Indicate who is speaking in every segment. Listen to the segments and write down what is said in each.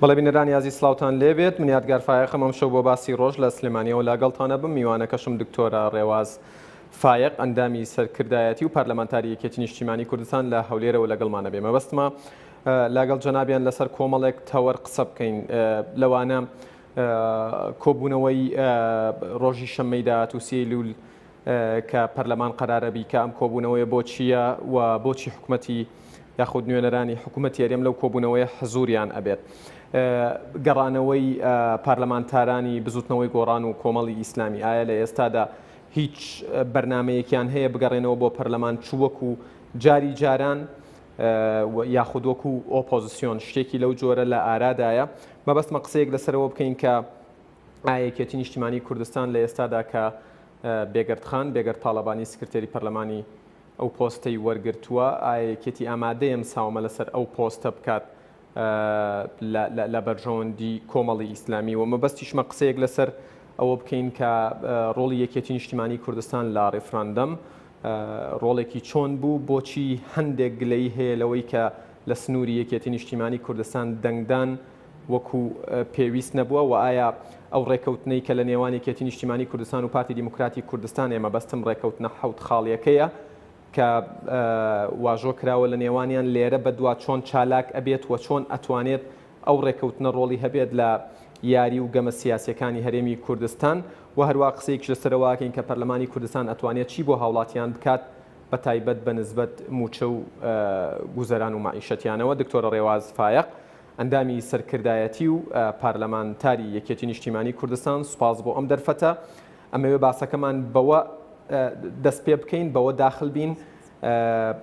Speaker 1: بەڵێ بینەرانی ئازیز سڵاوتان لێبێت من یادگار فایەقم ئەمشەو بۆ باسی ڕۆژ لە سلێمانیەوە لەگەڵتانە بم میوانەکەشم دکتۆرە ڕێواز فایەق ئەندامی سەرکردایەتی و پەرلەمانتاری یەکێتی نیشتیمانی کوردستان لە هەولێرەوە لەگەڵمانە بێ مەبەستمە لەگەڵ جەنابیان لەسەر کۆمەڵێک تەوەر قسە بکەین لەوانە کۆبوونەوەی ڕۆژی شەممەی داهاتوو سی ئەیلول کە پەرلەمان قەرارە بیکا ئەم کۆبوونەوەیە بۆ چییە و بۆچی حکومەتی یاخود نوێنەرانی حکومەتی هەرێم لەو کۆبوونەوەیە حزوریان ئەبێت. گەڕانەوەی پارلەمانتارانی بزوتنەوەی گۆڕان و کۆمەڵی ئیسلامی ئایا لە ئێستادا هیچ بەرنامەیەکیان هەیە بگەڕێنەوە بۆ پەرلەمان چ وەکو جاری جاران یاخود وەکو ئۆپۆزیسیۆن شتێکی لەو جۆرە لە ئارادایە مەبەستمە قسەیەک لەسەرەوە بکەین کە ئایا یەکێتی نیشتیمانی کوردستان لە ئێستادا کە بێگەرد خان، بێگەرد تاڵەبانی سکرتێری پەرلەمانی ئەو پۆستەی وەرگرتووە، ئایا یەکێتی ئامادەیە مساوەمە لەسەر ئەو پۆستە بکات لە بەرژەوەندی کۆمەڵی ئیسلامی و مەبەستیشمە قسەیەک لەسەر ئەوە بکەین کە ڕۆڵی یەکێتی نیشتیمانی کوردستان لە ڕیفراندەم ڕۆڵێکی چۆن بوو، بۆچی هەندێک گلەیی هەیە لەوەی کە لە سنووری یەکێتی نیشتیمانی کوردستان دەنگدان وەکو پێویست نەبووە و ئایا ئەو ڕێکەوتنەی کە لە نێوان یەکێتی نیشتیمانی کوردستان و پارتی دیموکراتی کوردستان هەیە مەبەستم ڕێکەوتنە حەوت خاڵیەکەیە کە واژۆ کراوە لە نێوانیان لێرە بەدوا چۆن چالاک ئەبێت و چۆن ئەتوانێت ئەو ڕێکەوتنە ڕۆڵی هەبێت لە یاری و گەمە سیاسیەکانی هەرێمی کوردستان و هەروا قسەیەکیش لەسەرەوە ئەکەین کە پەرلەمانی کوردستان ئەتوانێت چی بۆ هاوڵاتیان بکات بە تایبەت بە نسبەت موچە و گوزەران و مەعیشەتیانەوە دکتۆرە ڕێواز فایەق ئەندامی سەرکردایەتی و پارلەمانتاری یەکێتی نیشتیمانی کوردستان سوپاس بۆ ئەم دەرفەتە ئەمەوێ باسەکەمان بەوە دەست پێ بکەین بەوە داخل بین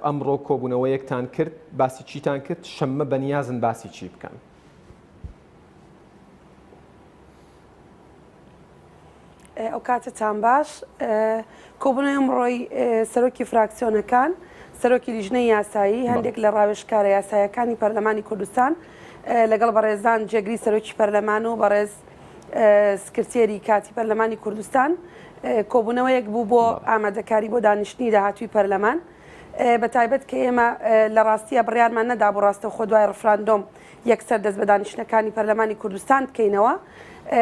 Speaker 1: ئەمڕۆ کۆبوونەوەیەکتان کرد باسی چیتان کرد شەممە بەنیازن باسی چی بکەن؟
Speaker 2: ئەو کاتەتان باش. کۆبوونەوەی ئەمڕۆی سەرۆکی فراکسیۆنەکان، سەرۆکی لیژنەی یاسایی، هەندێک لە ڕاوێژکارە یاساییەکانی پەرلەمانی کوردستان لەگەڵ بەڕێزان جێگری سەرۆکی پەرلەمان و بەڕێز سکرتێری کاتی پەرلەمانی کوردستان کۆبوونەوەیەک بوو بۆ ئامادەکاری بۆ دانیشتنی داهاتووی پەرلەمان. بە تایبەت کە ئێمە لە ڕاستیە بڕیارمان نەدابوو ڕاستەوخۆ دوای ڕفراندۆم یەکسەر دەست بە دانیشتنەکانی پەرلەمانی کوردستان بکەینەوە،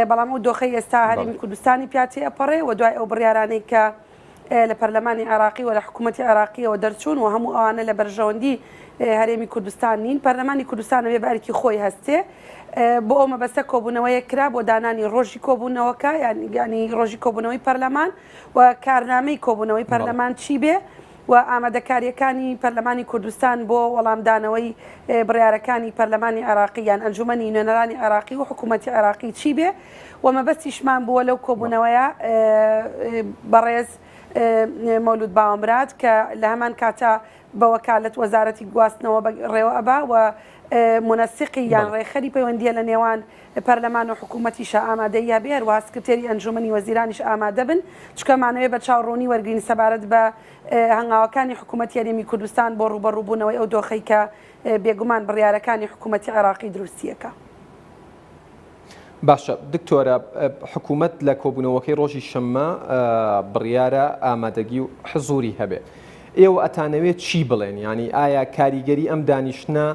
Speaker 2: بەڵام ئەو دۆخەی ئێستا هەرێمی کوردستانی پیا تێئەپەڕێ و دوای ئەو بڕیارانەی کە لە پەرلەمانی عێراقی و لە حکوومەتی عێراقیەوە دەرچوون و هەموو ئەوانە لە بەرژەوەندی هەرێمی کوردستان نین، پەرلەمانی کوردستان ئەبێ بە ئەرکی خۆی هەستێ. بۆ ئەو مەبەستە کۆبوونەوەیەک کرا بۆ دانانی ڕۆژی کۆبوونەوەکە، یانی ڕۆژی کۆبوونەوەی پەرلەمان و کارنامەی کۆبوونەوەی پەرلەمان چی بێ. و ئامادەکارییەکانی پەرلەمانی کوردستان بۆ وەڵامدانەوەی بڕیارەکانی پەرلەمانی عێراقی یان ئەنجومەنی نوێنەرانی عێراقی و حکوومەتی عێراقی چی بێ و مەبەستیشمان بووە لەو کۆبوونەوەیە بەڕێز مەولود باوەمراد کە لە هەمان کاتا بە وەکالەت وەزارەتی گواستنەوە بەڕێوە ئەبا و مونەسیقی یان ڕێکخەری پەیوەندییە لە نێوان پەرلەمان و حکوومەتیشا ئامادەیی هەبێ، هەروەها سکرتێری ئەنجوومەنی وەزیرانیش ئامادە بن، چونکە ئەمانەوێ بەرچاو ڕوونی وەرگرین سەبارەت بە هەنگاوەکانی حکوومەتی هەرێمی کوردستان بۆ ڕووبەڕووبوونەوەی ئەو دۆخەی کە بێگومان بڕیارەکانی حکوومەتی عێراقی دروستیەکا.
Speaker 1: باشە دکتۆرە حکوومەت لە کۆبوونەوەکەی ڕۆژی شەممە بڕیارە ئامادەگی و حزوری هەبێ. ئێوە ئەتانەوێت چی بڵێن؟ یانی ئایا کاریگەری ئەم دانیشتنە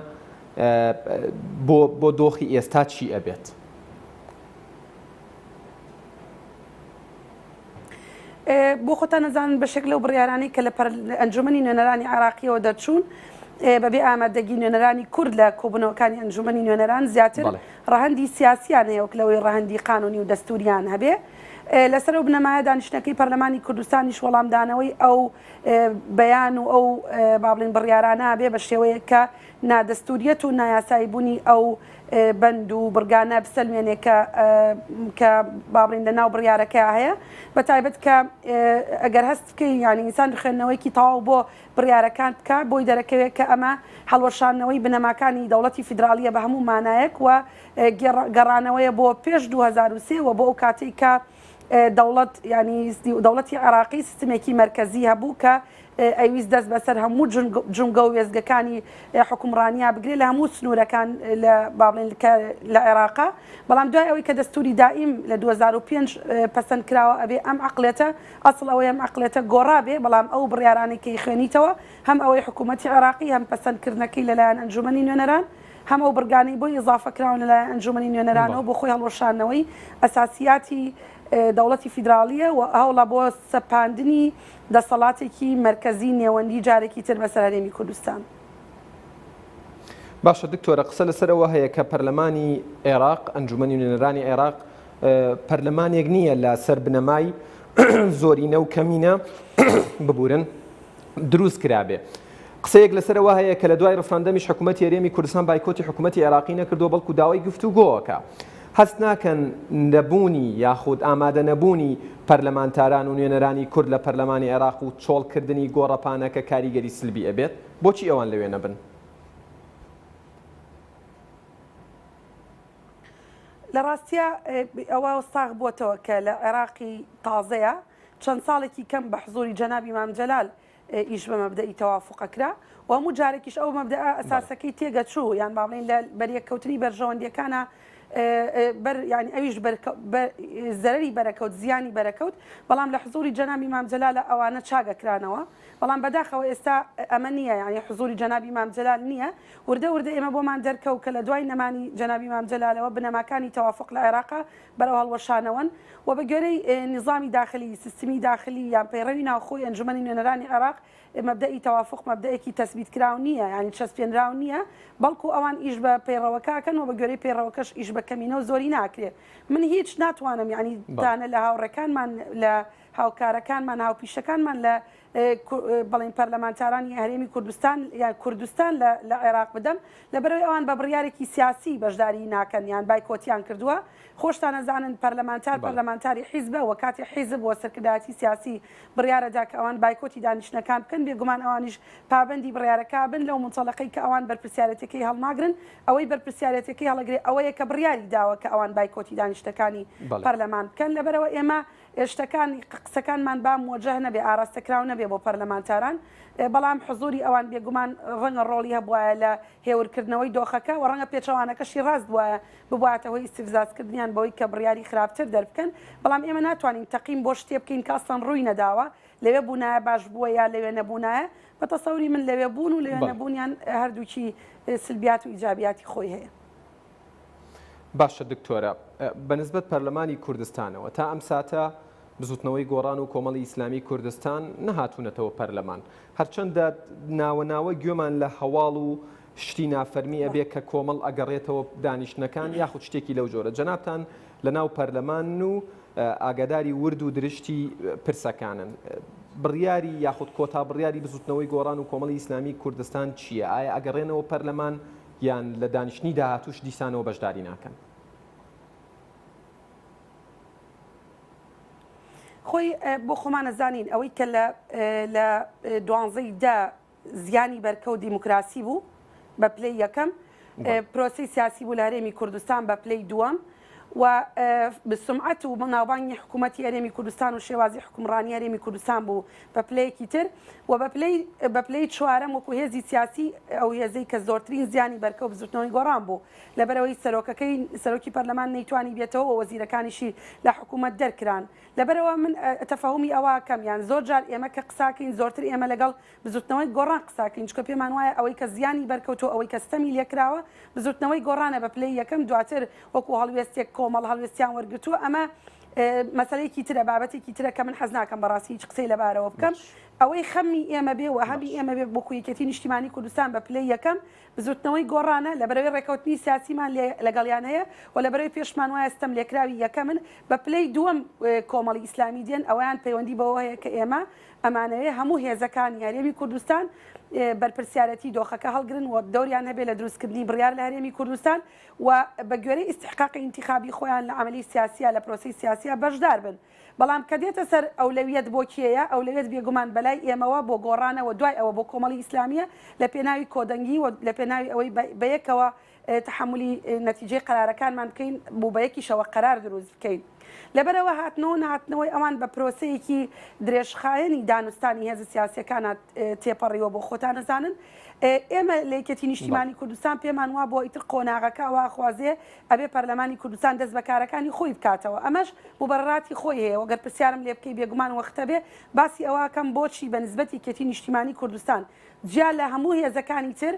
Speaker 1: بۆ بۆ دۆخی ئێستا چی ئەبێت؟
Speaker 2: بۆ خۆتان نەزانن بەشێک لەو بڕیارانەی کە لە ئەنجومەنی نوێنەرانی عێراقیەوە دەرچوون بەبێ ئامادەگی نوێنەرانی کورد لە کۆبوونەوەکانی ئەنجومەنی نوێنەران زیاتر ڕەهەندی سیاسیان هەیە وەک لەوەی ڕەهەندی قانونی و دەستوریان هەبێ لەسەر ئەو بنەمایە دانیشتنەکەی پەرلەمانی کوردستانیش وەڵامدانەوەی ئەو بەیان و ئەو با بڵێین بڕیارانە بێ بە شێوەیەک کە نادەستوریەت و نایاسایی بوونی ئەو بەند و بڕگانە بسەلمێنێ کە کە با بڵێین لە ناو بڕیارەکەیا هەیە بە تایبەت کە ئەگەر هەست بکەی یانی ئینسان خوێندنەوەیەکی تەواو بۆ بڕیارەکان بکا بۆی دەرەکەوێت کە ئەمە هەڵوەشاندنەوەی بنەماکانی دەوڵەتی فیدراڵیە بە هەموو مانایەک و گەڕانەوەیە بۆ پێش 2003 و بۆ ئەو کاتەی کە دەوڵەت یانی دەوڵەتی عێراقی سیستمێکی مەرکەزی هەبوو کە ئەیویست دەست بەسەر هەموو جومگە و وێستگەکانی حوکمڕانیا بگرێت لە هەموو سنوورەکان لە با بڵێین کە لە عێراقا بەڵام دوای ئەوەی کە دەستوری دائیم لە 2005 پەسەند کراوە ئەبێ ئەم عەقڵێتە ئەسڵ ئەوەی ئەم عەقڵێتە گۆڕا بێ بەڵام ئەو بڕیارانەی کە ئیخوێنیتەوە هەم ئەوەی حکوومەتی عێراقی هەم پەسەندکردنەکەی لەلایەن ئەنجومەنی نوێنەران. هەم ئەو بڕگانەی بۆی ئیزافە کراون لەلایەن ئەنجومەنی نوێنەرانەوە بۆ خۆی هەڵوەشاندنەوەی ئەساسیاتی دەوڵەتی فیدراڵییە و هەوڵە بۆ سەپاندنی دەسەڵاتێکی مەرکەزی نێوەندی جارێکی تر بەسەر هەرێمی کوردستان.
Speaker 1: باشە دکتۆرە قسە لەسەر ئەوە هەیە کە پەرلەمانی عێراق ئەنجومەنی نوێنەرانی عێراق پەرلەمانێک نییە لە سەر بنەمای زۆرینە و کەمینە ببورن دروست کرابێ. قسەیەک لەسەر ئەوە هەیە کە لە دوای ڕفراندەمیش حکوومەتی هەرێمی کوردستان بایکۆتی حکوومەتی عێراقی نەکردووە بەڵکو داوای گفتوگۆکە. هەست ناکەن نەبوونی یاخود ئامادە نەبوونی پەرلەمانتاران و نوێنەرانی کورد لە پەرلەمانی عێراق و چۆڵکردنی گۆڕەپانەکە کاریگەری سلبی ئەبێت؟ بۆچی ئەوان لەوێ نەبن؟
Speaker 2: لە ڕاستیا ئەوە ساغ بووەتەوە کە لە عێراقی تازەیە چەند ساڵێکی کەم بە حزوری جەنابی مام جەلال ئیش بە مەبدەئی تەوافوق ئەکرا و هەموو جارێکیش ئەو مەبدەئە ئەساسەکەی تێگەچوو یان با بڵێین لە بەریەککەوتنی بەرژەوەندیەکانا بەر یانی ئەویش بەر زەرەری بەرەکەوت زیانی بەرەکەوت بەڵام لە حزوری جەنابی مام جەلالە ئەوانە چاگەکرانەوە بەڵام بەداخەوە ئێستا ئەمە نییە یانی حزوری جەنابی مام جەلال نییە وردە وردە ئێمە بۆمان دەرکەوت کە لە دوای نەمانی جەنابی مام جەلالەوە بنەماکانی تەوافوق لە عێراقا بەرەو هەڵوەشانەوەن و بە گوێرەی نیزامی داخلی، سیستمی داخلی یان پەیڕەوی ناوخۆی ئەنجومەنی نوێنەرانی عێراق مەبدەئی تەوافوق مەبدەئێکی تەسبیتکراو نییە یانی چەسپێنراو نییە بەڵکو ئەوان ئیش بە پەیڕەوەکە ئەکەن و بە گوێرەی پەیڕەوەکەش ئیش بە کەمینە و زۆری ناکرێ من هیچ ناتوانم یانی تانە لە هاوڕێکانمان لە هاوکارەکانمان هاوپیشەکانمان لە بەڵێن پەرلەمانتارانی هەرێمی کوردستان یان کوردستان لە عێراق بدەم لەبەرەوەی ئەوان بە بڕیارێکی سیاسی بەشداری ناکەن یان بایکۆتیان کردووە خۆشتان ئەزانن پەرلەمانتار پەرلەمانتاری حیزبە و کاتێ حیزب و سەرکردایەتی سیاسی بڕیارەدا کە ئەوان بایکۆتی دانیشتنەکان بکەن بێگومان ئەوانیش پابەندی بڕیارەکە بن لەو مونتەڵەقەی کە ئەوان بەرپرسیارێتیەکەی هەڵناگرن ئەوەی بەرپرسیارێتیەکەی هەڵەگرێ ئەوەیە کە بڕیاری داوە کە ئەوان بایکۆتی دانیشتنەکانی پەرلەمان بکەن لەبەرئەوە ئێمە شتەکان قسەکانمان با موەجەه نەبێ ئاراستەکراو نەبێ بۆ پەرلەمانتاران بەڵام حزوری ئەوان بێگومان ڕەنگە ڕۆڵی هەبوایە لە هێورکردنەوەی دۆخەکە و ڕەنگە پێچەوانەکەشی ڕاست بوایە ببوایەتە هۆی ئیستفزازکردنیان بەوەی کە بڕیاری خراپتر دەربکەن بەڵام ئێمە ناتوانین تەقیم بۆ شتێ بکەین کە ئەسڵەن ڕووی نەداوە لەوێ بوونایە باش بووە یا لەوێ نەبوونایە بە تەسەوری من لەوێ بوون و لەوێ نەبوونیان هەردووکی سلبیات و ئیجابیاتی خۆی هەیە.
Speaker 1: باشە دکتۆرە بە نسبەت پەرلەمانی کوردستانەوە تا ئەم ساتە بزوتنەوەی گۆڕان و کۆمەڵی ئیسلامی کوردستان نەهاتوونەتەوە پەرلەمان هەرچەندە ناوە ناوە گوێمان لە هەواڵ و شتی نافەرمی ئەبێ کە کۆمەڵ ئەگەڕێتەوە دانیشتنەکان یاخود شتێکی لەو جۆرە جەنابتان لە ناو پەرلەمان و ئاگاداری ورد و درشتی پرسەکانن بڕیاری یاخود کۆتا بڕیاری بزوتنەوەی گۆڕان و کۆمەڵی ئیسلامی کوردستان چییە؟ ئایا ئەگەڕێنەوە پەرلەمان یان لە دانیشتنی داهاتووش دیسانەوە بەشداری ناکەن؟
Speaker 2: خۆی بۆ خۆمان ئەزانین ئەوەی کە لە لە دوانزەی دە زیانی بەرکەوت دیموکراسی بوو بە پلەی یەکەم پرۆسی سیاسی بوو لە هەرێمی کوردستان بە پلەی دووەم و سمعەت و ناوبانگی حکوومەتی هەرێمی کوردستان و شێوازی حکومڕانی هەرێمی کوردستان بوو بە پلەیەکی تر و بە پلەی بە پلەی چوارەم وەکو هێزی سیاسی ئەو هێزەی کە زۆرترین زیانی بەرکەوت بزوتنەوەی گۆڕان بوو لەبەرئەوەی سەرۆکەکەی سەرۆکی پەرلەمان نەیتوانی بێتەوە و وەزیرەکانیشی لە حکوومەت دەرکران لەبەرئەوە من تەفەهومی ئەوە کەم یان زۆر جار ئێمە کە قساکەین زۆرتر ئێمە لەگەڵ بزوتنەوەی گۆڕان قساکەین چونکە پێمان وایە ئەوەی کە زیانی بەرکەوتووە ئەوەی کە ستەمی لێکراوە بزوتنەوەی گۆڕانە بە پلەی یەکەم دواتر وەکو هەڵوێستێک کۆمەڵ هەڵوێستیان وەرگرتووە ئەمە مەسەلەیەکی ترە بابەتێکی ترە کە من حەز ناکەم بەڕاستی هیچ قسەی لەبارەوە بکەم ئەوەی خەمی ئێمە بێ و هەمی ئێمە بێ وەکو یەکێتی نیشتیمانی کوردستان بە پلەی یەکەم بزوتنەوەی گۆڕانە لەبەرەوەی ڕێکەوتنی سیاسیمان لەگەڵیان هەیە و لەبەرەوەی پێشمان وایە ستەم لێکراوی یەکەمن بە پلەی دووەم کۆمەڵی ئیسلامی دێن ئەوەیان پەیوەندی بەوە هەیە کە ئێمە ئەمانەوێ هەموو هێزەکانی هەرێمی کوردستان بەرپرسیارەتی دۆخەکە هەڵگرن و دەوریان هەبێ لە دروستکردنی بڕیار لە هەرێمی کوردستان و بە گوێرەی ئیستحقاقی ئینتیخابی خۆیان لە عەمەلی سیاسیا لە پرۆسەی سیاسیا بەشدار بن. بەڵام کە دێتە سەر ئەولەویەت بۆ کێیە، ئەولەویەت بێگومان بەلای ئێمەوە بۆ گۆڕانە و دوای ئەوە بۆ کۆمەڵی ئیسلامییە لە پێناوی کۆدەنگی و لە پێناوی ئەوەی بەیەکەوە تەحەمولی نەتیجەی قەرارەکانمان بکەین و بەیەکیشەوە قەرار دروست بکەین. لەبەرئەوە هاتنەوە و نەهاتنەوەی ئەوان بە پرۆسەیەکی درێژخایەنی دانوستانی هێزە سیاسیەکانا تێپەڕیوە بۆ خۆتان ئەزانن ئێمە لە یەکێتی نیشتیمانی کوردستان پێمان وابووە ئیتر قۆناغەکە ئەوە ئەخوازێ ئەبێ پەرلەمانی کوردستان دەست بە کارەکانی خۆی بکاتەوە ئەمەش موبەرەراتی خۆی هەیە وەگەر پرسیارم لێ بکەی بێگومان وەختە بێ باسی ئەوە ئەکەم بۆچی بە نسبەت یەکێتی نیشتیمانی کوردستان جیا لە هەموو هێزەکانی تر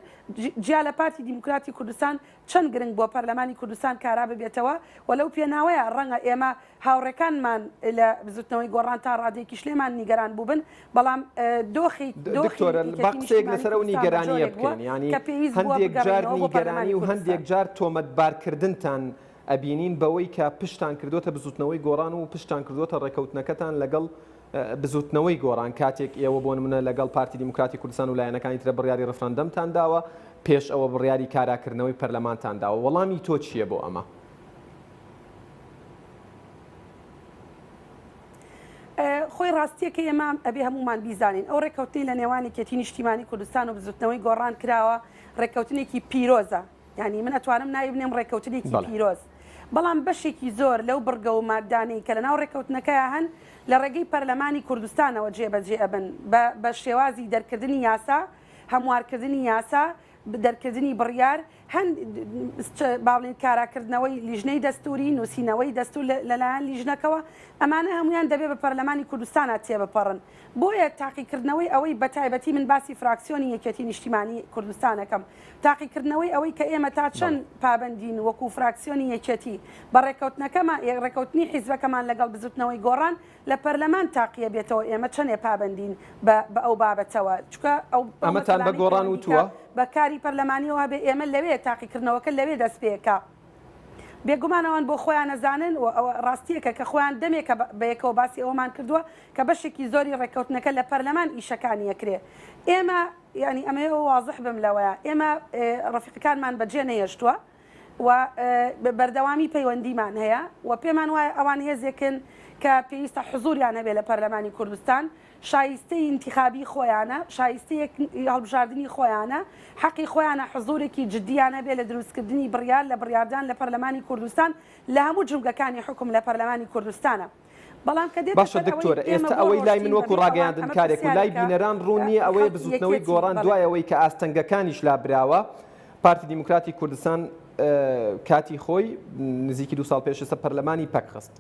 Speaker 2: جیا لە پارتی دیموکراتی کوردستان چەند گرنگ بووە پەرلەمانی کوردستان کارا ببێتەوە و لەو پێناوەیا ڕەنگە ئێمە هاوڕێکانمان لە بزوتنەوەی گۆڕان تا ڕادەیەکیش لێمان نیگەران بووبن بەڵام دۆخی دۆخی
Speaker 1: دکتۆرە با
Speaker 2: یەکێتی
Speaker 1: قسەیەک
Speaker 2: نیشتیمانی
Speaker 1: لەسەر ئەو
Speaker 2: کوردستان بە
Speaker 1: نیگەرانییە
Speaker 2: جۆرێک بووە
Speaker 1: بکەین یانی
Speaker 2: کە پێویست بووە
Speaker 1: هەندێک جار
Speaker 2: بگەڕێینەوە بۆ
Speaker 1: نیگەرانی
Speaker 2: پەرلەمانی
Speaker 1: و
Speaker 2: کوردستان.
Speaker 1: هەندێک جار تۆمەتبارکردنتان ئەبینین بەوەی کە پشتان کردۆتە بزوتنەوەی گۆڕان و پشتان کردۆتە ڕێکەوتنەکەتان لەگەڵ بزوتنەوەی گۆڕان کاتێک ئێوە بۆ نمونە لەگەڵ پارتی دیموکراتی کوردستان و لایەنەکانی ترە بڕیاری ڕفراندەمتان داوە پێش ئەوە بڕیاری کاراکردنەوەی پەرلەمانتان داوە وەڵامی تۆ چییە بۆ ئەمە؟
Speaker 2: خۆی ڕاستیەکەی ئێمە ئەبێ هەموومان بیزانین ئەو ڕێککەوتنەی لە نێوان یەکێتی نیشتیمانی کوردستان و بزوتنەوەی گۆڕان کراوە ڕێککەوتنێکی پیرۆزە یانی من ئەتوانم ناوی بنێم ڕێککەوتنێکی پیرۆز بەڵام بەشێکی زۆر لەو بڕگە و مادانەی کە لەناو ڕێککەوتنەکەیا هەن لە ڕێگەی پەرلەمانی کوردستانەوە جێبەجێ ئەبن بە بە شێوازی دەرکردنی یاسا هەموارکردنی یاسا دەرکردنی بڕیار هەند با بڵێین کاراکردنەوەی لیژنەی دەستووری، نووسینەوەی دەستوور لەلایەن لیژنەکەوە، ئەمانە هەموویان دەبێ بە پەرلەمانی کوردستانا تێبپەڕن. بۆیە تاقیکردنەوەی ئەوەی بەتایبەتی من باسی فراکسیۆنی یەکێتی نیشتیمانی کوردستان ئەکەم، تاقیکردنەوەی ئەوەی کە ئێمە تا چەند پابەندین وەکوو فراکسیۆنی یەکێتی بە ڕێککەوتنەکەمان، ڕێککەوتنی حیزبەکەمان لەگەڵ بزووتنەوەی گۆڕان، لە پەرلەمان تاقیە بێتەوە ئێمە چەنێ پابەندین بە بە ئەو بابەتەوە چونکە ئەو ئەو
Speaker 1: ئەمەتان بە
Speaker 2: مەسەلانەی
Speaker 1: گۆڕان
Speaker 2: پەیوەندی کە
Speaker 1: وتووە؟
Speaker 2: بە کاری پەرلەمانیەوە هەبێ ئێمە لەوێ تاقیکردنەوەکە لەوێ دەست پێکا بێگومان ئەوان بۆ خۆیان ئەزانن و ئەوە ڕاستیەکە کە خۆیان دەمێکە بە یەکەوە باسی ئەوەمان کردووە کە بەشێکی زۆری ڕێککەوتنەکە لە پەرلەمان ئیشەکانی ئەکرێ ئێمە یانی ئەمەوێ وازح بم لەوەیە ئێمە ڕەفیقەکانمان بەجێ نەهێشتووە و بەردەوامی پەیوەندیمان هەیە و پێمان وایە ئەوان هێزێکن کە پێویستە حزوریان هەبێ لە پەرلەمانی کوردستان، شایستەی ئینتیخابی خۆیانە، شایستەیەک هەڵبژاردنی خۆیانە، حەقی خۆیانە حزورێکی جدیان هەبێ لە دروستکردنی بڕیار لە بڕیاردان لە پەرلەمانی کوردستان لە هەموو جومگەکانی حوکم لە پەرلەمانی کوردستانە. بەڵام کە دێتە
Speaker 1: باشە
Speaker 2: سەر ئەوەی
Speaker 1: دکتۆر
Speaker 2: ئێمە
Speaker 1: ئێستا
Speaker 2: بۆ
Speaker 1: ئەوەی لای من
Speaker 2: ڕۆشتین
Speaker 1: وەکو
Speaker 2: بەبێ ئەوان
Speaker 1: ڕاگەیاندن
Speaker 2: ئەمە
Speaker 1: کارێک و لای
Speaker 2: پرسیارێکە
Speaker 1: بینەران ڕوون نییە ئەوەیە
Speaker 2: خەڵکی
Speaker 1: بزوتنەوەی
Speaker 2: یەکێتی
Speaker 1: گۆڕان
Speaker 2: بەڵێ.
Speaker 1: دوای ئەوەی کە ئاستەنگەکانیش لابراوە پارتی دیموکراتی کوردستان کاتی خۆی نزیکی دو ساڵ پێش ئێستا پەرلەمانی پەکخست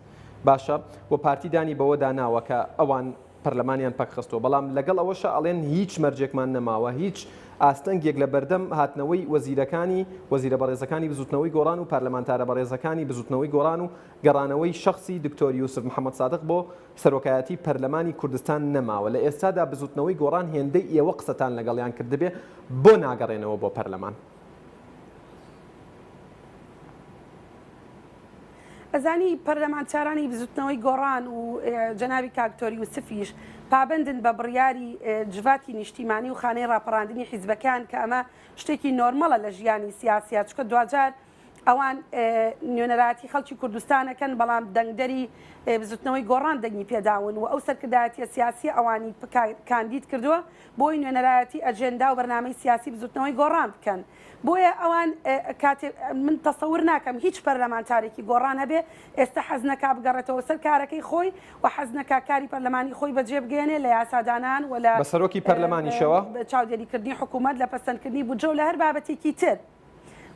Speaker 1: باشە و پارتی دانی بەوەدا ناوە کە ئەوان پەرلەمانیان پەکخستووە بەڵام لەگەڵ ئەوەشە ئەڵێن هیچ مەرجێکمان نەماوە هیچ ئاستەنگێک لە بەردەم هاتنەوەی وەزیرەکانی وەزیرە بەڕێزەکانی بزوتنەوەی گۆڕان و پەرلەمانتارە بەڕێزەکانی بزوتنەوەی گۆڕان و گەڕانەوەی شەخسی دکتۆر یوسف محەمەد سادق بۆ سەرۆکایەتی پەرلەمانی کوردستان نەماوە، لە ئێستادا بزوتنەوەی گۆڕان هێندەی ئێوە قسەتان لەگەڵیان کردبێ بۆ ناگەڕێنەوە بۆ پەرلەمان؟
Speaker 2: ئەزانی پەرلەمانتارانی بزوتنەوەی گۆڕان و جەنابی کاک دکتۆر یوسفیش پابەندن بە بڕیاری جڤاتی نیشتیمانی و خانەی ڕاپەڕاندنی حیزبەکەیان کە ئەمە شتێکی نۆرمەڵە لە ژیانی سیاسیا چونکە دواجار ئەوان نوێنەرایەتی خەڵکی کوردستان ئەکەن، بەڵام دەنگدەری بزوتنەوەی گۆڕان دەنگی پێداون و ئەو سەرکردایەتیە سیاسیە ئەوانی کاندید کردووە بۆی نوێنەرایەتی ئەجێندا و بەرنامەی سیاسی بزوتنەوەی گۆڕان بکەن. بۆیە ئەوان کاتێ من تەسەور ناکەم هیچ پەرلەمانتارێکی گۆڕان هەبێ ئێستا حەز نەکا بگەڕێتەوە سەر کارەکەی خۆی و حەز نەکا کاری پەرلەمانی خۆی بەجێ بگەیەنێ لە یاسادانان و لە
Speaker 1: بە سەرۆکی پەرلەمانیشەوە؟
Speaker 2: چاودێریکردنی حکوومەت لە پەسەندکردنی بودجە و لە هەر بابەتێکی تر.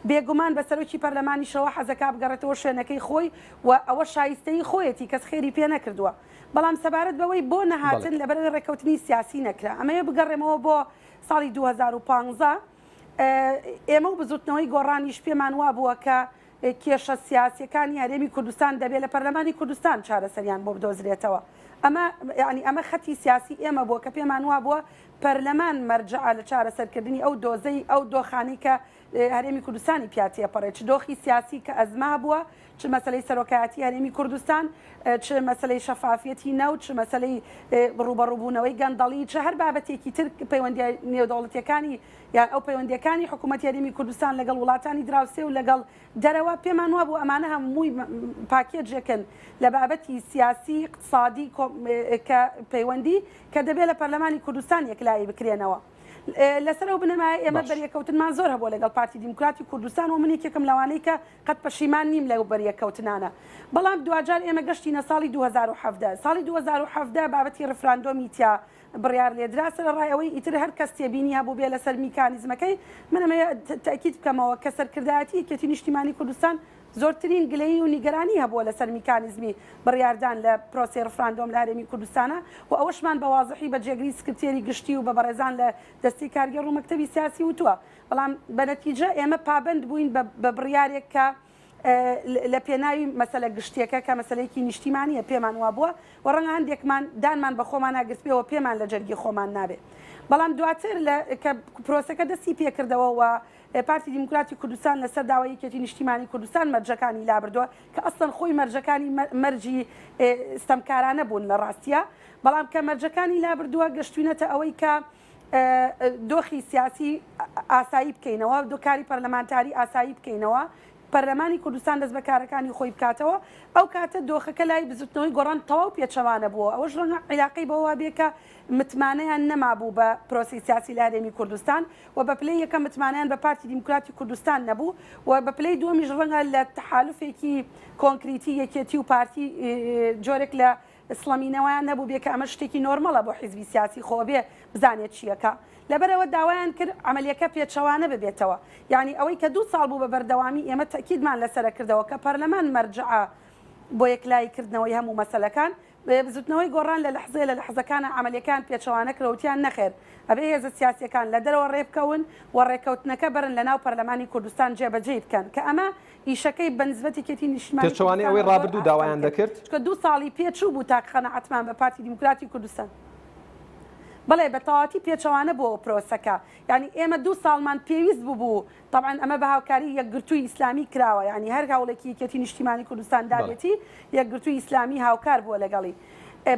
Speaker 2: بێگومان بە سەرۆکی پەرلەمانیشەوە حەزەکا بگەڕێتەوە شوێنەکەی خۆی و ئەوە شایستەیی خۆیەتی کەس خێری پێ نەکردووە. بەڵام سەبارەت بەوەی بۆ نەهاتن لەبەرئەوەی ڕێککەوتنی سیاسی نەکرا. ئەمەوێ بگەڕێمەوە بۆ ساڵی 2015 ئێمە و بزوتنەوەی گۆڕانیش پێمان وابووە کە کێشە سیاسیەکانی هەرێمی کوردستان دەبێ لە پەرلەمانی کوردستان چارەسەریان بۆ بدۆزرێتەوە. ئەمە یانی ئەمە خەتی سیاسی ئێمە بووە کە پێمان وابووە پەرلەمان مەرجەعە لە چارەسەرکردنی ئەو دۆزەی ئەو دۆخانەی کە هەرێمی کوردستانی پیا تێپەڕێ چ دۆخی سیاسی کە ئەزمە هەبووە چ مەسەلەی سەرۆکایەتی هەرێمی کوردستان چ مەسەلەی شەفافیەتی نەوت چ مەسەلەی ڕووبەڕووبوونەوەی گەندەڵی چ هەر بابەتێکی تر پەیوەندیە نێودەوڵەتیەکانی یان ئەو پەیوەندیەکانی حکوومەتی هەرێمی کوردستان لەگەڵ وڵاتانی دراوسێ و لەگەڵ دەرەوە پێمان وابوو ئەمانە هەمووی پاکێجێکن لە بابەتی سیاسی اقتصادی کە پەیوەندی کە دەبێت لە پەرلەمانی کوردستان یەکلایی بکرێنەوە. لەسەر ئەو بنەمایە ئێمە بەریەکەوتنمان زۆر هەبووە لەگەڵ پارتی دیموکراتی کوردستان و من یەکێکم لەوانەی کە قەت پەشیمان نیم لەو بەریەککەوتنانە. بەڵام دواجار ئێمە گەشتینە ساڵی 2017. ساڵی 2017 بابەتی ڕیفراندۆمی تیا بڕیار لێدرا، سەرەڕای ئەوەی ئیتر هەر کەس تێبینی هەبووبێ لەسەر میکانیزمەکەی، من ئەمەوێ تەئکید بکەمەوە کە سەرکردایەتی یەکێتی نیشتیمانی کوردستان زۆرترین گلەیی و نیگەرانی هەبووە لەسەر میکانیزمی بڕیاردان لە پرۆسەی ڕفراندۆم لە هەرێمی کوردستانا و ئەوەشمان بە وازحی بە جێگری سکرتێری گشتی و بە بەڕێزان لە دەستەی کارگێڕ و مەکتەبی سیاسی وتووە. بەڵام بە نەتیجە ئێمە پابەند بووین بە بڕیارێک کە لە پێناوی مەسەلە گشتیەکە کە مەسەلەیەکی نیشتیمانیە پێمان وابووە و ڕەنگە هەندێکمان دانمان بە خۆمانا گرتبێ و پێمان لە جەرگی خۆمان نابێ. بەڵام دواتر لە کە پرۆسەکە دەستی پێکردەوە و پارتی دیموکراتی کوردستان لەسەر داوای یەکێتی نیشتیمانی کوردستان مەرجەکانی لابردووە کە ئەسڵەن خۆی مەرجەکانی مەرجی ستەمکارانە بوون لە ڕاستیا بەڵام کە مەرجەکانی لابردووە گەشتوینەتە ئەوەی کە دۆخی سیاسی ئاسایی بکەینەوە دۆکاری پەرلەمانتاری ئاسایی بکەینەوە پەرلەمانی کوردستان دەست بە کارەکانی خۆی بکاتەوە ئەو کاتە دۆخەکە لای بزوتنەوەی گۆڕان تەواو پێچەوانە بووە ئەوەش ڕەنگە عیلاقەی بەوە بێ کە متمانەیان نەمابوو بە پرۆسەی سیاسی لە هەرێمی کوردستان و بە پلەی یەکەم متمانەیان بە پارتی دیموکراتی کوردستان نەبوو و بە پلەی دووەمیش ڕەنگە لە تەحالوفێکی کۆنکریتی یەکێتی و پارتی جۆرێک لە سڵەمینەوەیان نەبووبێ کە ئەمە شتێکی نۆرمەڵە بۆ حیزبی سیاسی خۆ ئەبێ بزانێت چیەکا لەبەرئەوە داوایان کرد عەمەلیەکە پێچەوانە ببێتەوە یانی ئەوەی کە دوو ساڵ بوو بە بەردەوامی ئێمە تەئکیدمان لەسەرە کردەوە کە پەرلەمان مەرجەعە بۆ یەکلایی کردنەوەی هەموو مەسەلەکان بزوتنەوەی گۆڕان لە لەحزەیە لە لەحزەکانا عەمەلیەکەیان پێچەوانە کرد وتیان نەخێر ئەبێ هێزە سیاسیەکان لە دەرەوە ڕێبکەون و ڕێکەوتنەکە بەرن لە ناو پەرلەمانی کوردستان جێبەجێی بکەن کە ئەمە ئیشەکەی بە نسبەت یەکێتی نیشتمانی
Speaker 1: پێچەوانەی ئەوەی
Speaker 2: کوردستانەوە زۆر
Speaker 1: ڕابردوو
Speaker 2: ئاستەم
Speaker 1: داوایان
Speaker 2: کرد
Speaker 1: دەکرد.
Speaker 2: چونکە دوو ساڵی پێ چوو بوو تا قەناعەتمان بە پارتی دیموکراتی کوردستان بەڵێ بە تەواوەتی پێچەوانە بۆوە پرۆسەکە یانی ئێمە دوو ساڵمان پێویست ببوو تەبعەن ئەمە بە هاوکاری یەکگرتووی ئیسلامی کراوە یانی هەر هەوڵێکی یەکێتی نیشتیمانی کوردستان
Speaker 1: بەڵێ.
Speaker 2: دابێتی یەکگرتووی ئیسلامی هاوکار بووە لەگەڵی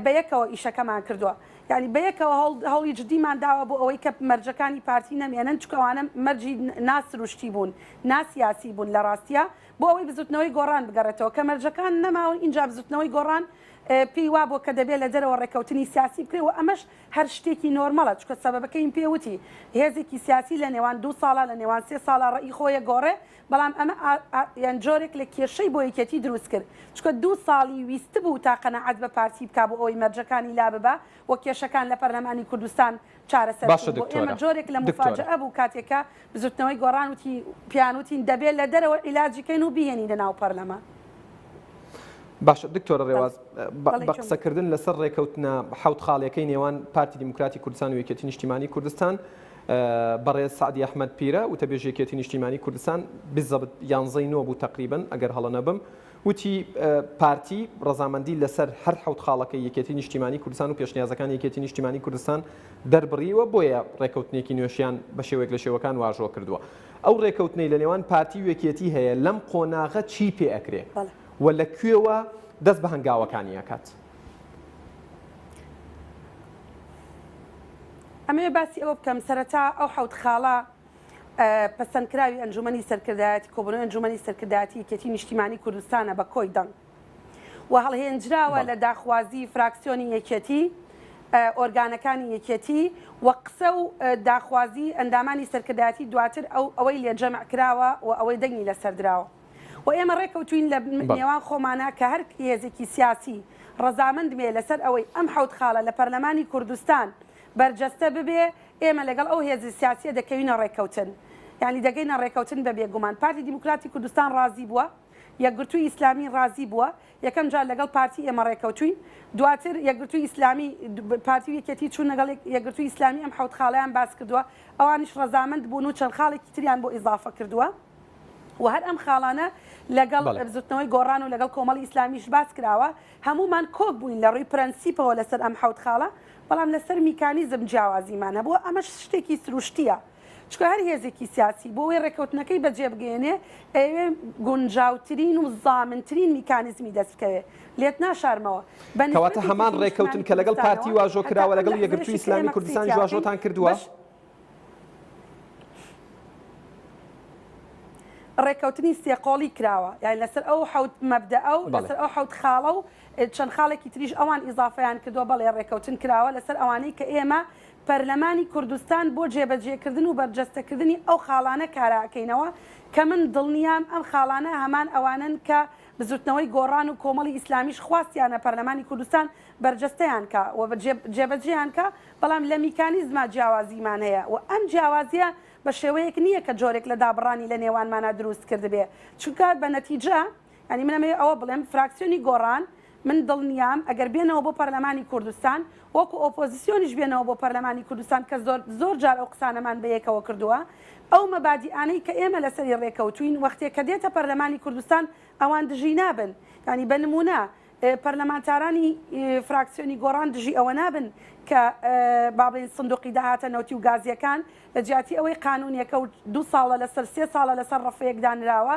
Speaker 2: بەیەکەوە ئیشەکەمان کردووە یانی بەیەکەوە هەوڵ هەوڵی جدیمان داوە بۆ ئەوەی کە مەرجەکانی پارتی نەمێنن چونکە ئەوانە مەرجی نا سروشتی بوون نا سیاسی بوون لە ڕاستیا بۆ ئەوەی بزوتنەوەی گۆڕان بگەڕێتەوە کە مەرجەکان نەماون ئینجا بزوتنەوەی گۆڕان پێی وابووە کە دەبێت لە دەرەوە ڕێکەوتنی سیاسی بکرێت و ئەمەش هەر شتێکی نۆرمەڵە چونکە سەبەبەکەیم پێ وتی هێزێکی سیاسی لە نێوان دوو ساڵا لە نێوان سێ ساڵا ڕەئی خۆی ئەگۆڕێ بەڵام ئەمە یان جۆرێک لە کێشەی بۆ یەکێتی دروست کرد چونکە دوو ساڵی ویستبوو تا قەناعەت بە پارتی بکا بۆ ئەوەی مەرجەکانی لاببا و کێشەکان لە پەرلەمانی کوردستان چارەسەر
Speaker 1: باشە
Speaker 2: بکەین بۆ ئێمە
Speaker 1: دکتۆرە
Speaker 2: جۆرێک لە
Speaker 1: دکتۆرە.
Speaker 2: موفاجەئە بوو کاتێک کە بزوتنەوەی گۆڕان وتی پێیان وتین دەبێت لە دەرەوە عیلاجی کەین و بیهێنینە ناو پەرلەمان.
Speaker 1: باشە دکتۆرە ڕێواز
Speaker 2: بەڵێ
Speaker 1: بە
Speaker 2: گیان.
Speaker 1: قسەکردن لەسەر ڕێکەوتنە حەوت خاڵیەکەی نێوان پارتی دیموکراتی کوردستان و یەکێتی نیشتیمانی کوردستان بەڕێز سەعدی ئەحمەد پیرە وتەبێژی یەکێتی نیشتیمانی کوردستان بالضبط یانزەی نۆ بوو تەقریبەن ئەگەر هەڵە نەبم وتی پارتی ڕەزامەندی لەسەر هەر حەوت خاڵەکەی یەکێتی نیشتیمانی کوردستان و پێشنیازەکانی یەکێتی نیشتیمانی کوردستان دەربڕیوە بۆیە ڕێکەوتنێکی نوێشیان بە شێوەیەک لە شێوەکان واژۆ کردووە ئەو ڕێکەوتنەی لە نێوان پارتی و یەکێتی هەیە لەم قۆناغە چی پێ ئەکرێ و لە کوێوە دەست بە هەنگاوەکانی ئەکات؟
Speaker 2: ئەمەوێ باسی ئەوە بکەم سەرەتا ئەو حەوت خاڵە پەسەندکراوی ئەنجومەنی سەرکردایەتی کۆبوونەوەی ئەنجومەنی سەرکردایەتی یەکێتی نیشتیمانی کوردستانە بە کۆی دەنگ و هەڵهێنجراوە لە داخوازی فراکسیۆنی یەکێتی ئۆرگانەکانی یەکێتی و قسە و داخوازی ئەندامانی سەرکردایەتی دواتر ئەو ئەوەی لێ جەمع کراوە و ئەوەی دەنگی لەسەر دراوە و ئێمە ڕێکەوتوین لە نێوان خۆمانە کە هەر هێزێکی سیاسی ڕەزامەند بێ لەسەر ئەوەی ئەم حەوت خاڵە لە پەرلەمانی کوردستان بەرجەستە ببێ ئێمە لەگەڵ ئەو هێزە سیاسیە دەکەوینە ڕێکەوتن یانی دەگەینە ڕێکەوتن بە بێگومان پارتی دیموکراتی کوردستان ڕازی بووە یەکگرتووی ئیسلامی ڕازی بووە یەکەم جار لەگەڵ پارتی ئێمە ڕێکەوتوین دواتر یەکگرتووی ئیسلامی پارتی و یەکێتی چوون لەگەڵ یەکگرتووی ئیسلامی ئەم حەوت خاڵەیان باس کردووە ئەوانیش ڕەزامەند بوون و چەند خاڵێکی تریان بۆ ئیزافە کردووە و هەر ئەم خاڵانە لەگەڵ بزوتنەوەی گۆڕان و لەگەڵ کۆمەڵی ئیسلامیش باس کراوە هەموومان کۆک بووین لە ڕووی پرەنسیپەوە لەسەر ئەم حەوت خاڵە بەڵام لەسەر میکانیزم جیاوازیمان هەبووە ئەمەش شتێکی سروشتییە چونکە هەر هێزێکی سیاسی بۆ ئەوەی ڕێککەوتنەکەی بەجێ بگەیەنێ ئەیەوێ گونجاوترین و زامنترین میکانیزمی دەست بکەوێ لێت ناشارمەوە بە
Speaker 1: کەواتە
Speaker 2: نسبەت
Speaker 1: هەمان
Speaker 2: یەکێتی
Speaker 1: ڕێککەوتن
Speaker 2: نیشتمانی
Speaker 1: کە لەگەڵ پارتی
Speaker 2: کوردستانەوە
Speaker 1: واژۆ
Speaker 2: هەتا
Speaker 1: کراوە
Speaker 2: ئەم
Speaker 1: لەگەڵ
Speaker 2: لەحزەیەشی
Speaker 1: یەکگرتووی
Speaker 2: کە
Speaker 1: ئیسلامی
Speaker 2: ئێمە قسەی
Speaker 1: کوردستانیش
Speaker 2: تیا ئەکەین
Speaker 1: واژۆتان کردووە؟
Speaker 2: بەش. ڕێککەوتنی سێقۆڵی کراوە یانی لەسەر ئەو حەوت مەبدەئە و لەسەر ئەو حەوت خاڵە و چەند خاڵێکی تریش ئەوان ئیزافەیان کردووە بەڵێ ڕێککەوتن کراوە لەسەر ئەوانەی کە ئێمە پەرلەمانی کوردستان بۆ جێبەجێکردن و بەرجەستەکردنی ئەو خاڵانە کارا ئەکەینەوە کە من دڵنیام ئەم خاڵانە هەمان ئەوانەن کە بزوتنەوەی گۆڕان و کۆمەڵی ئیسلامیش خواستیانە پەرلەمانی کوردستان بەرجەستەیان کا و جێبەجێیان کا بەڵام لە میکانیزما جیاوازیمان هەیە و ئەم جیاوازیە بە شێوەیەک نییە کە جۆرێک لە دابڕانی لە نێوانمانا دروست کردبێ چونکە بە نەتیجە یانی من ئەمەوێ ئەوە بڵێم فراکسیۆنی گۆڕان من دڵنیام ئەگەر بێنەوە بۆ پەرلەمانی کوردستان وەکو ئۆپۆزیسیۆنیش بێنەوە بۆ پەرلەمانی کوردستان کە زۆر زۆر جار ئەو قسانەمان بە یەکەوە کردووە ئەو مەبادیئانەی کە ئێمە لەسەری ڕێکەوتوین وەختێ کە دێتە پەرلەمانی کوردستان ئەوان دژی نابن یانی بە نمونە پەرلەمانتارانی فراکسیۆنی گۆڕان دژی ئەوە نابن کە با بڵێین سندوقی داهاتە نەوتی و گازییەکان لە جیاتی ئەوەی قانونێکە و دوو ساڵە لەسەر سێ ساڵە لەسەر ڕەفەیەک دانراوە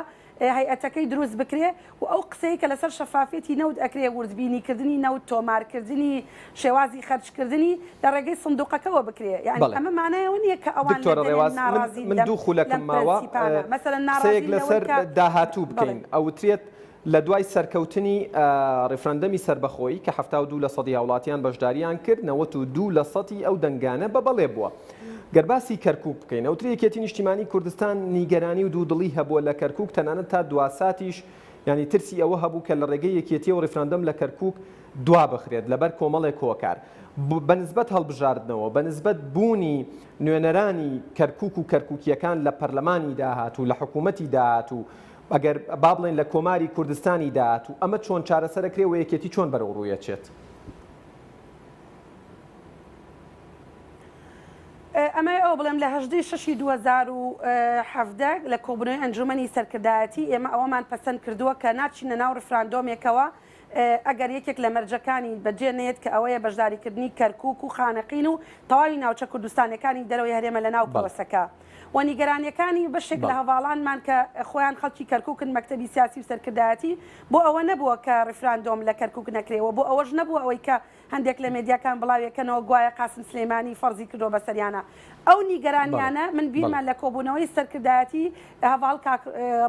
Speaker 2: هەیئەتەکەی دروست بکرێ و ئەو قسەی کە لەسەر شەفافیەتی نەوت ئەکرێ وردبینیکردنی نەوت تۆمارکردنی شێوازی خەرجکردنی لە ڕێگەی سندوقەکەوە بکرێ یانی ئەمە مانای ئەوە نییە کە ئەوان لە
Speaker 1: دکتۆرە
Speaker 2: دەرێن
Speaker 1: ڕێواز من
Speaker 2: ناڕازین
Speaker 1: من
Speaker 2: لەم
Speaker 1: دوو خولەکم
Speaker 2: لەم
Speaker 1: ماوە
Speaker 2: پرەنسیپانە مەسەلەن
Speaker 1: قسەیەک
Speaker 2: ناڕازین لەوەی
Speaker 1: لەسەر
Speaker 2: کە
Speaker 1: داهاتوو
Speaker 2: بەڵێ.
Speaker 1: بکەین ئەوترێت لە دوای سەرکەوتنی ڕیفراندەمی سەربەخۆیی کە 72 لە سەدی هاوڵاتیان بەشداریان کرد، 92 لە سەدی ئەو دەنگانە بە بەڵێ بووە. گەر باسی کەرکوک بکەین، ئەوترێ یەکێتی نیشتیمانی کوردستان نیگەرانی و دوودڵی هەبووە لە کەرکوک، تەنانەت تا دواساتیش یانی ترسی ئەوە هەبوو کە لە ڕێگەی یەکێتیەوە ڕیفراندەم لە کەرکوک دوابخرێت لەبەر کۆمەڵێک هۆکار بە نسبەت هەڵبژاردنەوە، بە نسبەت بوونی نوێنەرانی کەرکوک و کەرکوکییەکان لە پەرلەمانی داهاتوو، لە حکوومەتی داهاتوو، ئەگەر با بڵێین لە کۆماری کوردستانی داهاتوو ئەمە چۆن چارەسەر ئەکرێ و یەکێتی چۆن بەرەو ڕووی ئەچێت؟
Speaker 2: ئەمەوێ ئەوە بڵێم لە هەژدەی شەشی 2017 لە کۆبوونەوەی ئەنجوومەنی سەرکردایەتی ئێمە ئەوەمان پەسەند کردووە کە ناچینە ناو ڕیفراندۆمێکەوە ئەگەر یەکێک لە مەرجەکانی بەجێ نەیەت کە ئەوەیە بەشداریکردنی کەرکووک و خانەقین و تەواوی ناوچە کوردستانیەکانی دەرەوەی هەرێمە لە ناو پرۆسەکە. و نیگەرانیەکانی بەشێک لە هەڤاڵانمان کە خۆیان خەڵکی کەرکوکن مەکتەبی سیاسی و سەرکردایەتی بۆ ئەوە نەبووە کە ڕیفراندۆم لە کەرکوک نەکرێ و بۆ ئەوەش نەبووە ئەوەی کە هەندێک لە مێدیاکان بڵاویەکەنەوە گوایە قاسم سلێمانی فەرزی کردووە بەسەریانە ئەو نیگەرانیانە من بیرمە لە کۆبوونەوەی سەرکردایەتی هەڤاڵ کاک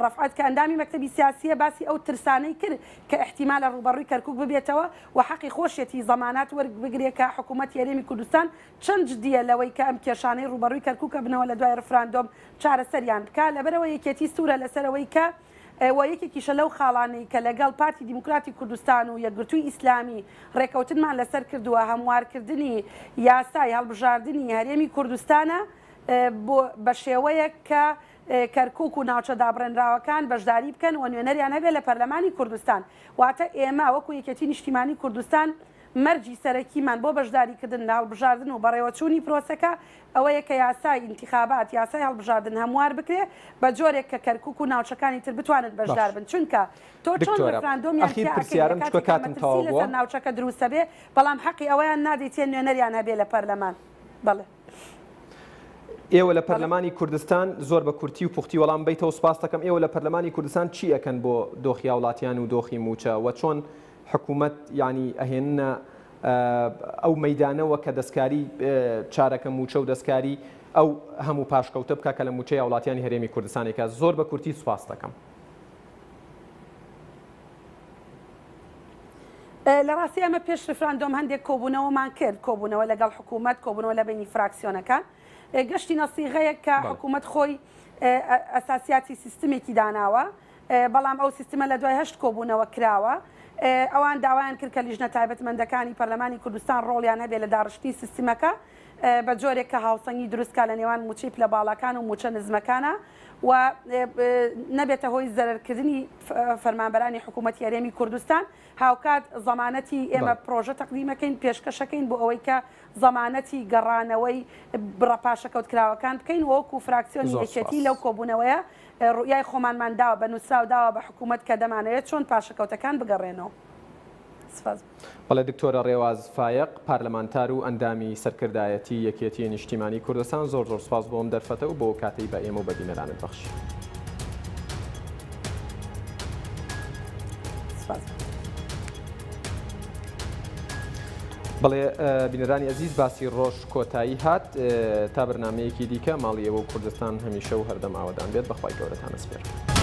Speaker 2: ڕەفعەت کە ئەندامی مەکتەبی سیاسیە باسی ئەو ترسانەی کرد کە ئیحتیمالە ڕووبەڕووی کەرکوک ببێتەوە و حەقی خۆشیەتی زەمانات وەربگرێ کە حکوومەتی هەرێمی کوردستان چەند جدییە لەوەی کە ئەم کێشانەی ڕووبەڕووی کەرکوک ئەبنەوە لە دوای ڕفراندۆم چارەسەریان بکا، لەبەرئەوە یەکێتی سوورە لەسەر ئەوەی کە و یەکێکیشە لەو خاڵانەی کە لەگەڵ پارتی دیموکراتی کوردستان و یەکگرتووی ئیسلامی ڕێکەوتنمان لەسەر کردووە هەموارکردنی یاسای هەڵبژاردنی هەرێمی کوردستانە بۆ بەشێوەیەک کە کەرکوک و ناوچە دابڕێنراوەکان بەشداری بکەن و نوێنەریان هەبێت لە پەرلەمانی کوردستان واتە ئێمە وەکو یەکێتی نیشتیمانی کوردستان مەرجی سەرەکیمان بۆ بەشداریکردن لە هەڵبژاردن و بەڕێوەچوونی پرۆسەکە ئەوەیە کە یاسای ئینتیخابات، یاسای هەڵبژاردن هەموار بکرێ بە جۆرێک کە کەرکوک و ناوچەکانی تر بتوانن بەشدار
Speaker 1: باش
Speaker 2: بن چونکە تۆ چۆن
Speaker 1: دکتۆرە
Speaker 2: ڕیفراندۆمیان
Speaker 1: ئەخیر
Speaker 2: تیا ئەکەی لە
Speaker 1: پرسیارم چونکە
Speaker 2: کاتێکا
Speaker 1: کاتم
Speaker 2: مەترسی
Speaker 1: تەواو بووە.
Speaker 2: لەسەر ناوچەکە دروست ئەبێ بەڵام حەقی ئەوەیان نادەیتێ نوێنەریان هەبێ لە پەرلەمان. بەڵێ.
Speaker 1: ئێوە لە
Speaker 2: بەڵێ.
Speaker 1: پەرلەمانی کوردستان زۆر بە کورتی و پوختی وەڵام بەیتەوە سوپاست دەکەم ئێوە لە پەرلەمانی کوردستان چی ئەکەن بۆ دۆخی هاوڵاتیان و دۆخی مووچە وە چۆن حکومەت یانی ئەهێننە ئەو مەیدانەوە کە دەستکاری چارەکە مووچە و دەستکاری ئەو هەموو پاشکەوتە بکا کە لە مووچەی هاوڵاتیانی هەرێمی کوردستان ئەیکا زۆر بە کورتی سوپاست دەکەم.
Speaker 2: لە ڕاستی ئەمە پێش ڕیفراندۆم هەندێک کۆبوونەوەمان کرد، کۆبوونەوە لەگەڵ حکوومەت، کۆبوونەوە لە بەینی فراکسیۆنەکان، گەشتینە سیغەیەک کە حکوومەت خۆی ئەساسیاتی سیستمێکی داناوە، بەڵام ئەو سیستمە لە دوای هەشت کۆبوونەوە کراوە. ئەوان داوایان کرد کە لیژنە تایبەتمەندەکانی پەرلەمانی کوردستان ڕۆڵیان هەبێت لە داڕشتنی سیستمەکە بە جۆرێک کە هاوسەنگی دروست کا لە نێوان مووچەی پلە باڵاکان و مووچە نزمەکانا و نەبێتە هۆی زەرەرکردنی فەرمانبەرانی حکوومەتی هەرێمی کوردستان. هاوکات زەمانەتی ئێمە پرۆژە تەقدیمەکەین، پێشکەشەکەین بۆ ئەوەی کە زەمانەتی گەڕانەوەی بڕە پاشەکەوتکراوەکان بکەین و وەکو فراکسیۆنی یەکێتی لەو کۆبوونەوەیە ڕوئیای خۆمانمان داوە بە نووسراو داوە بە حکوومەت کە دەمانەوێت چۆن پاشەکەوتەکان بگەڕێنەوە. سپاس.
Speaker 1: بەڵێ دکتۆرە ڕێواز فایەق، پارلەمانتار و ئەندامی سەرکردایەتی یەکێتیی نیشتیمانیی کوردستان، زۆر زۆر سپاس بۆ ئەم دەرفەتە و بۆ ئەو کاتەی بە ئێمە و بە بینەرانت بەخشی.
Speaker 2: سپاس.
Speaker 1: بەڵێ بینەرانی ئەزیز باسی ڕۆژ کۆتایی هات تا بەرنامەیەکی دیکە ماڵی ئێوە و کوردستان هەمیشە و هەردەم ئاوەدان بێت بەخوای گەورەتان ئەسپێرم.